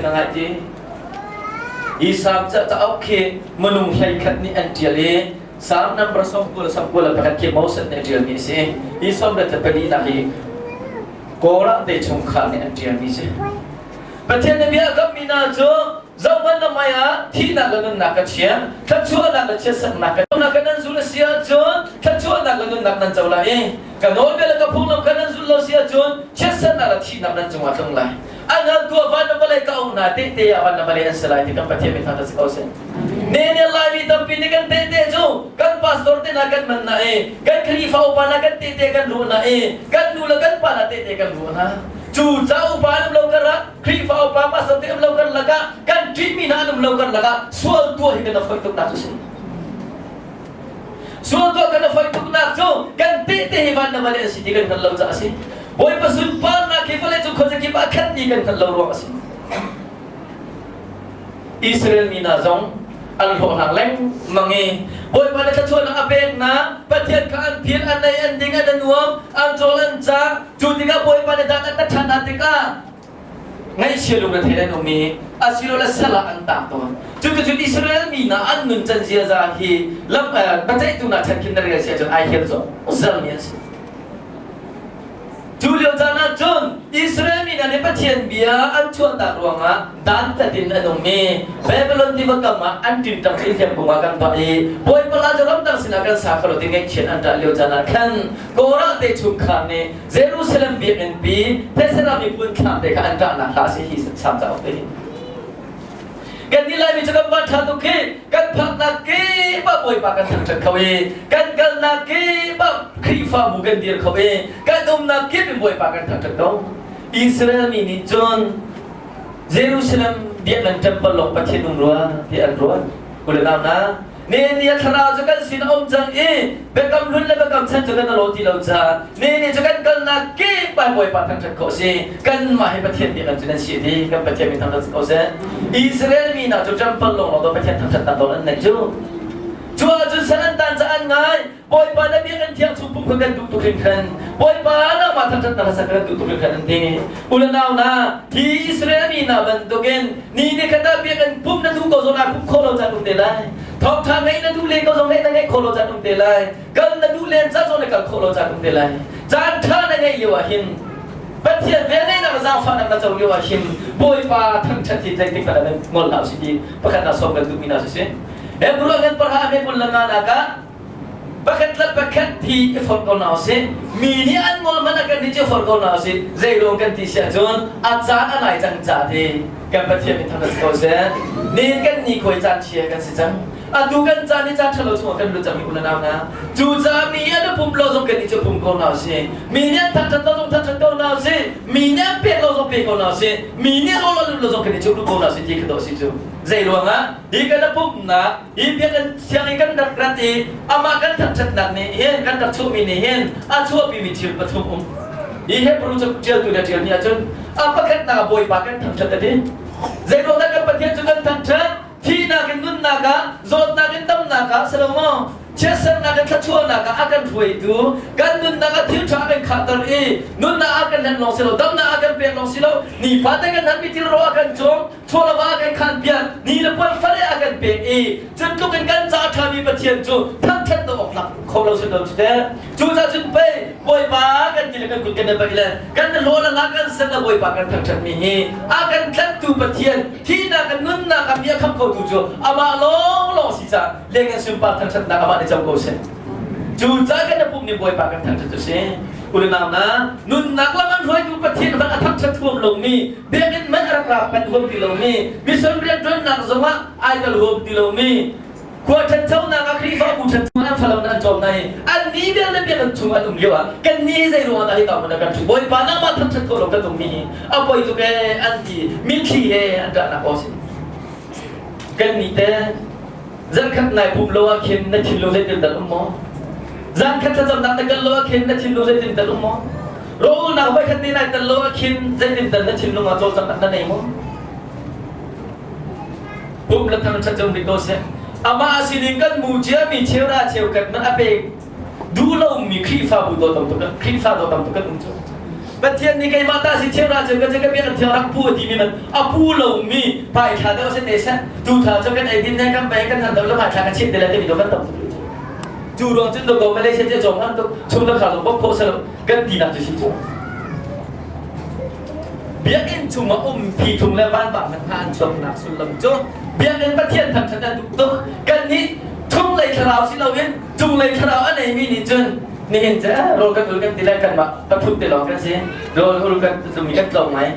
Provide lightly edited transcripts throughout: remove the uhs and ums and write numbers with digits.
Na ngai ti? Hi Salm cauk khi minung 11 nih an ṭial i Salm number 91 khi Moses nih a ṭialmi a si. Hi 14 nak hi Korah te chungkhar nih an ṭialmi a si. Pathian na bia a kammi hna cu zohhmanh na hmai ah thihnak le nunnak ka chia, thluachuahnak le chiatsernak ka nunnak ka nan zul a si ahcun thluachuahnak le nunnak nan co lai i ka nawlbia le ka phunglam kha nan zulh lo si ahcun chiatsernak le thihnak nan cungah tlung lai. An hngaltu ah van le vawlei ka um hna, tehte ah van le vawlei an si lai ti kan Pathian min thangṭhat si ko seh. Ne ne Laimi tampi nih kan tehte cu kan pastor te hna kan man na i kan Khrihfa upa hna kan tehte kan ruah na i kan nu le kan pa hna tehte kan ruah hna. Cu ca upa an um lo karah Khrihfa upa pastor te um lo kar lakah kan ṭihmi hna an um lo kar lakah sual tuah hi kan a foi tuknak cu si. Sual tuah kan a foi tuknak cu kan tehte hi van le vawlei an si ti kan hngalh lo caah a si. Bawipa sunparnak hi vawlei cung khuazakip ah khat ti kan hngalh lo ruang a si. Israel mi hna zong an hlawhhlang lengmang i Bawipa nih thluachuahnak a peknak Pathian kha an phil, an ei, an ding, an nuam, an cawl, an cang. Cu tikah Bawipa nih dan a tat ṭhan hna tikah ngaihchia lungrethei an um i asilole sal ah an taang tawn. Cuticun Israel mi hna an nuncan ziaza hi lam biaceihtu hna chan khin na rel si ahcun ai hel zungzalmi an si. Cu lio caan ah cun Israel mi hna nih Pathian bia an chuahtak ruangah dantat in an um i Babylon tiva kam ah an ṭinṭang i hliamkung ah kan pah i Bawipa la cu ramdang sinah kan sa kho lo ti ngaihchiat an ṭah lio caan ah khan Korah te chungkhar nih Jerusalem biakinn pi Thessalon miphun thlam te kha an ṭahnak hla a si hi Salm cauk te hi. Kan nih Laimi cu kan van ṭha tuk khi kan phaknak kip ah Bawipa kan thangṭhat kho i kan kalnak kip ah Khrihfabu kan dir kho i kan umnak kip in Bawipa kan thangṭhat ko. Israel mi nih cun Jerusalem biakinn temple lawng Pathian um rua ti an ruat. Kulenau na Ne ni a thlarau cu kan sin a um cang i biakam hlun le biakam chan cu kan alo ti lo ca ne ni cu kan kalnak kip ah Bawipa thangṭhat khawh si kanmah hi Pathian biakam cu nan si ti kan Pathian min thangṭhat ko seh. Israel mi hna cu ṭampal lawng lawng Pathian thangṭhatnak nawl an neih cu. Cu ahcun san an tan ca an ngai. Bawipa na biakinn thiang chung pum kha kan duh tuk hringhran. Bawipa nangmah thangṭhatnak hla sak kan duh tuk hringhran an ti. U le nau hna, hi Israel mi hna bantukin ni ni khat ah biakinn pum na duh ko zong ah pum khawh lo caan um te lai. Thawngṭha ngeih na duh len ko zong ngeih na ngeih khawh lo caan um te lai. Kal na duh len ca zong na kal khawh lo caan um te lai. Caan ṭha na ngeih lio ah hin Pathian velngeihnak zaangfahnak na co lio ah hin Bawipa thangṭhat hi zeitik hmanh ah nan ngol hlah usih ti pakhat na sawm kan duhmi hna siseh. Hebrew ah kan parha me kul le nga nak ah pakhat le pakhat hi i forh ko hna usih. Mi nih an ngol hmanh ah kan nih cu forh ko hna usih. Zeiruang kan ti si ahcun a caan a nai cang ca ti kan Pathian min thangṭhat si ko seh. Nihin kan ni khuai caan chia kan si cang. Atu kan caan hi caan ṭhalo chungah kan lut cang i u le nau hna. Cucaah mi an pum lo zong kan nih cu pum ko hna usih. Mi nih an thangṭhat lo zong thangṭhat ko hna usih. Mi nih an pek lo zong pe ko hna usih. Mi nih rawl an lo zong kan nih cu lu ko hna usih ti kha dawh si cu. Zei ruangah hi kan pumnak hi biakinn thiang i kan rak rat i amah kan thangṭhatnak nih hin kan rak chuahmi nih hin a chuahpimi thil pathum um. Hi Hebrew cu ṭialtu le ṭialmi ahcun a pakhatnak ah Bawipa kan thangṭhat a ti. Zei ruangah kan Pathian cu kan thangṭhat? Thihnak in nunnak ah, zawtnak in damnak ah si lo maw? Chiatsernak in thluachuahnak ah a kan hruaitu, kan nunnak ah thil ṭha a kan khahter i nunnak a kan hlen lawng si lo, damnak a kan pek lawng si lo, nifate kan hanmi thil ro a kan cawm, chawlava a kan khan piak, ni le puan fale a kan pek i cu tluk in kan ca a ṭhami Pathian cu thangṭhat lo awk tlak kho lo si lo cu teh. Cucaah cun pei Bawipa kan ti le kan kut kan i baih le kan hlaw le la kan set le Bawipa kan thangṭhatmi hi a kan tlanhtu Pathian thihnak kan nunnak ah bia kham khotu cu amah lawnglawng si caah leng in sunpar thangṭhatnak amah nih co ko seh. Cucaah kan pum nih Bawipa kan thangṭhat cu si. Unau na nunnak lam an hruaitu Pathian hmanh a thangṭhat huam lomi biakinn hmanh a rak ra panh huam ti lomi mission rianṭuannak zongah ai tel huam ti lomi Khua ṭhanchonak ah Khrihfabu ṭhancho an falo na an cawm na i an ni vialte biakinn chung an um lio ah kan ni zei ruangah dah hi ka hmun ah kan ṭhu Bawipa nangmah thangṭhat khawh lo kan um mi hi a poi tuk ee an ti mitthli he an ṭahnak aw si kan ni te zarkhat nai pum lo ah khin na thinlung zeitin dah um maw zankhat thlacamnak na kal lo ah khin na thinlung zeitin dah um maw rawlnak voikhat te nai tel lo ah khin zeitin dah na thinlung ah cawlcanghnak na nei maw Pum le thangṭhat zong nih ko seh. Amah sinin kan mu ciami cheura cheukhat man a pek duh lomi Khrihfabu dawt tam tuk Khrihfa dawt tam tuk kan um cu. Pathian nih keimah ta si cheu ra cu ka ka biak thiang rak pu a timi man a pu lomi hmai thla deuh si te seh tu thla cu kan ei din ne kan pe kan han do lo hmai thla kan chim te le timi do kan tam cu ruang cun do Malaysia che chong han tuk chung da kha lo bok kho selo kan ti nak cu si cu biakinn chungah um thi thung le vanpang hmanh hna an chuaknak sullam cu biakinn Pathian thangṭhat an duh tuk. Kannih chunglei thlarau si loin cunglei thlarau a neimi nih cun nihin cu rawl kan ul kan ti lai, kanmah pathum te lawng kan si, rawl ul kan tlumi kan tlawm ngai.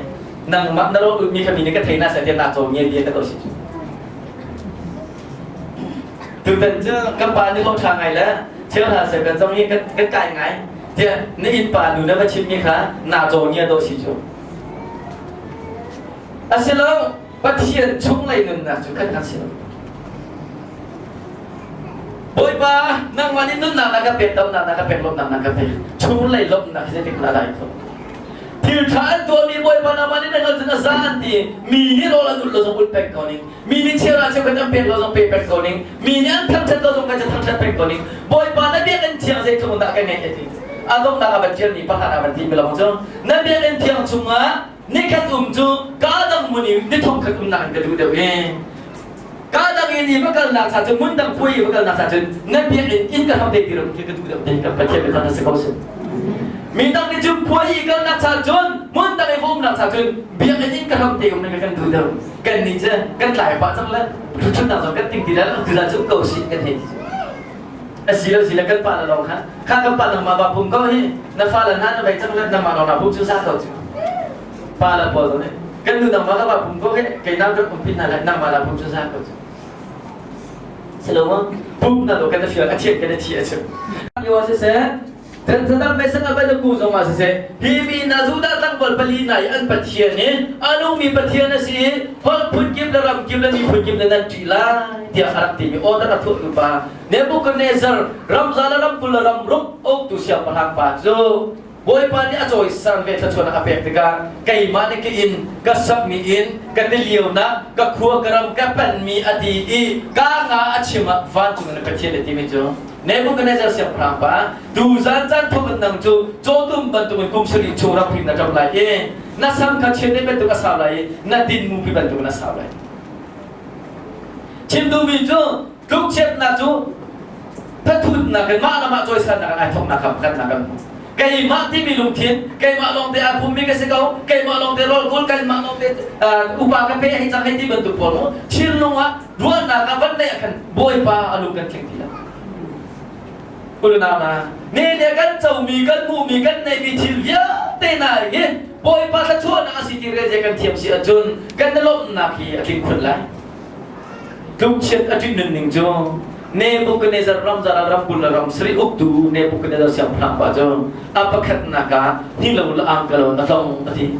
Nangmah na rawl ulmi kha mi nih ka thei na sa tiah naa cawm nge ti ka to si. Tutan cu kan pa nih hlawh ṭha ngai le thil hna seh kan zong hi kan kai ngai tiah na innpa nu na va chimmi kha naa caw ngia dawh si cu. Asilo Pathian chunglei nunnak cu kan kan si lo. Bawipa, nangmah nih nunnak na ka pek, damnak na ka pek, lawmhnak na ka pek. Chunglei lawmhnak hi zeitik na dai kho. Thil ṭha an tuahmi Bawipa nangmah nih na hngalh cun a za an ti. Mi nih rawl an ulh lo zong ulh peng ko ning. Mi nih cheu ah cheu kan an pek lo zong pe peng ko ning. Mi nih an thangṭhat lo zong kan thangṭhat peng ko ning. Bawipa na biakinn thiang zeitluk dah ka ngeih a ti. A donghnak a van ṭialmi pakhat a van ti mi lawng cu na biakinn thiang chungah nikhat um cu kaa dang hmun i ni thong khat umnak in ka duh deuh i kaa dang in i va kalnak cha cun hmun dang puai i va kalnak cha cun na biakinn inn ka hram te ti ram khi ka duh deuh te ka Pathian biakam na si ko si. Mi dang nih cun puai i kalnak cha cun hmun dang i va umnak cha cun biakinn inn ka hram te um kan duh deuh. Kan nih cu kan tlai pah cang le thutnak zong kan ting ti le tu cu ko si kan hei ti. A si lo si le kan pa la lawng kha kha kan pa nangmah ba pum ko hi na fa le hna na vei cang le nangmah lawng na pum cu za ko cu pa la pawl zong nih kan nu nangmah ka ba pum ko hi kei nang kan um pin hna le nangmah la pum cu za ko cu silo ma pum na lo kan fial a thian kan thi a chim yo siseh Zadam Mesak Abednego zong ah siseh hi mi hna Judah tlangval pali hna i an Pathian hi a nungmi Pathian a si i holh phunkip le ram kip le miphun kip le nan ṭih lai tiah a rak timi order a thuahtu pa Nebuchadnezzar ramza le ramkul le ramruk uktu siangpahrang pa cu Bawipa nih a cawisan ve thluachuahnak a pek tikah keimah nih ka inn ka sakmi inn ka tilionak ka khua ka ram ka panmi a ti i ka nga a chim ah vancung in Pathian a timi cu Nebuchadnezzar siangpahrang pa, tuzan caan thawk in nang cu cawtum bantukin kum sarih chung rak na ṭap lai i na sam kha chiandeih bantuk a sau lai i na tin mupi bantukin a sau lai. Chim duhmi cu tlukchiatnak cu thathutnak in mah le mah cawisannak in ai thawknak kha pakhatnak kan hmuh. Keimah timi lungthin, keimah lawngte aa pummi ka si ko, keimah lawngte rawl kawl, keimah lawngte upa ka pe hei cang hei ti bantuk pawl mu thinlung ah ruahnak ah van neih ah khan Bawipa a lung kan tling ti lo. Unau hna, ne le kan comi, kan hmuhmi, kan neihmi thil vialte hna hi Bawipa thluachuahnak a si ti re kan thiam si ahcun kan i lawmhnak hi a tling khun lai. Tlukchiat a ṭih nunning cu Nebuchadnezzar ramzar ram kul le ram sarih uktu Nebuchadnezzar siangpahrang pa cu a pakhatnak ah hilo le angkalo na tlong a ti.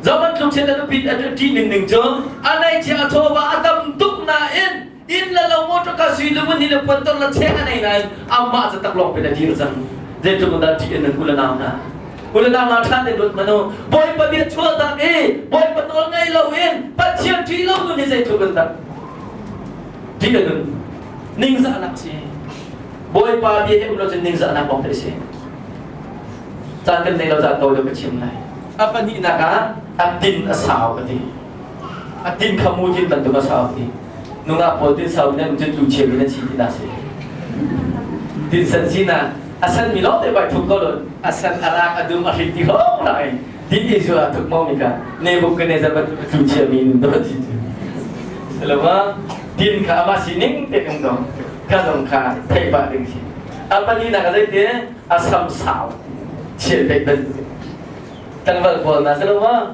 Zaman tlukchiat a nupi a ṭih nunning cu a neihchia a chawva a tam tuk nain inn le lo motor ka sui le mun hi le puantor le cheng a nei nain amah cu taklawng pin a dir cang. Zeitluk dah ṭih a nun u le nau hna. Ulenau hna ṭha te ruat hmanh u. Bawipa bia chuahtak i Bawipa nawl ngei loin Pathian ṭih lo nun hi zeitluk in dah ṭih a nun. Ningzahnak si. Bawipa bia he um lo cun ningzahnak lawng te si. Caan kan nei lo caan tawi deuh ka chim lai. A pahnihnak ah a tin a sau ka ti. A tin kha mu tin bantuk a sau ti. Nungak pawl tin sau in an cun tlu chiam in an si ti na si. Tin san si na a san mi lawng te bai thuk ko lo a san a rak a dum a hrit ti hong lai tin i zu a thuk mo mi ka Nebuchadnezzar bantuk tlu chia mi nun do ti cu selama tin kha ama sining te kan dong ka dong kha thei ba ding si a pani na ka zei te a sam sau chian dek ban tlangval pawl na selama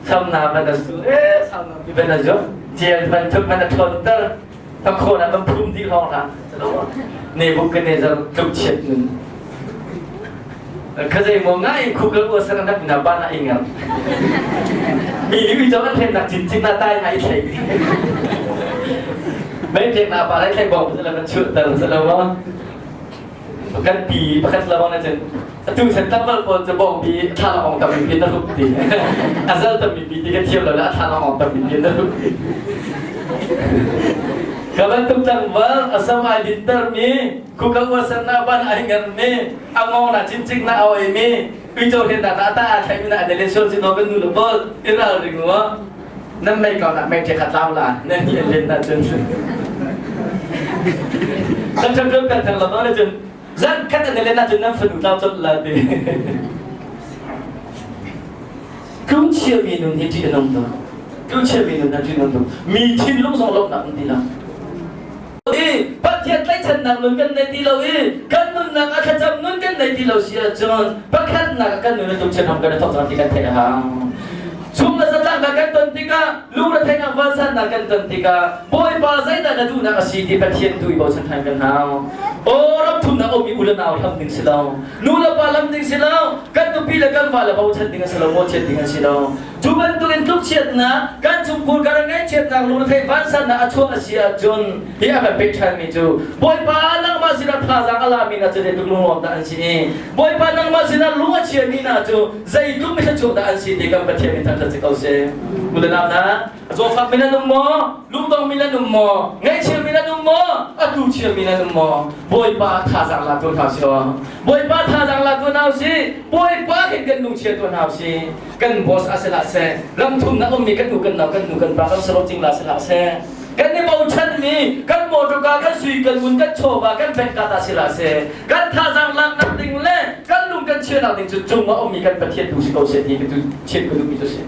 samna ban a su e samna pi ban a jo tial ban thuk ban a thon ter ta khona ban phum di hong la Nebuchadnezzar tluk chiat nun khazei mo ngai khukal u san nak na ba na ingal mi ni mi chong an then nak chin chin na tai na i thlei mai tek na pa lai thlei bong la ban chu ter sa lo ma kan pi pakhat la bang na cun atu san tlangval pawl cu bawng bi thla lawng tam mi na rup ti azal tam mi ti ka thiam lo la thla lawng tam mi na rup ti ka bantuk tlangval asam ai dinter mi khuka uasan na ban ai ngan mi angong na cincik na oi mi. Uico hen ta ta ta thlai mina an le sol si no kan nu le bol i ral ring wa nan mei kau nak mei ṭe kha tlau la nan hi an len na cun kan ṭam ṭam kan thang lo le cun zan khat an len na cun nan fanu tlau chot la ti Tlung chiami nun hi ṭih a nung tuk. Tlung chiami nun hi ṭih a nung tuk. Mi thinlung zong lawmhnak um ti lo. I Pathian tlaihchannak nun kan nei ti lo i kan nunnak a thlacam nun kan nei ti lo si ahcun pakhatnak kan nun a tlung chiat kan i thawk cang ti kan theih a hau. Chung le zatlaknak kan ton tikah lungretheihnak vansannak kan ton tikah Bawipa zeidah na duhnak a si ti Pathian tu i bochan ṭhan kan hau. Aw ram thumnak ummi u le nau hlam ding si lo. Nu le pa lam ding si lo, kan nupi le kan va le bochan ding a si lo, mawchiat ding a si lo. Cu bantukin tlukchiatnak, kan chungkhur kan ngaihchiatnak lungretheih vansannak a chuah a si ahcun hi a kan pek ṭhanmi cu Bawipa nangmah sinah thazaang a lami hna cu zeitluk lunglawm dah an si i Bawipa nangmah sinah lung a chiami hna cu zeitluk mithluachuak dah an si ti kan Pathian min thangṭhat si ko seh. U le nau hna, zawtfak mi nan um maw? Lungdong mi nan um maw? Ngaihchia mi nan um maw? Atu chia mi nan um maw? Bawipa thazaang la tu hna si aw. Bawipa thazaang la tu hna si. Bawipa hin kan lungchia tu hna si. Kan boss a si hlah seh. Ram thumnak ummi kan nu kan nau kan nu kan pa kan sarok cingla si hlah seh. Kan i bochan mi kan motorka kan sui kan ngun kan chawva kan bank ka ta si hlah seh. Kan thazaang laknak ding le kan lung kan chiahnak ding cu cung ah ummi kan Pathian tu si ko seh ti ka tu chiat ka duhmi cu si.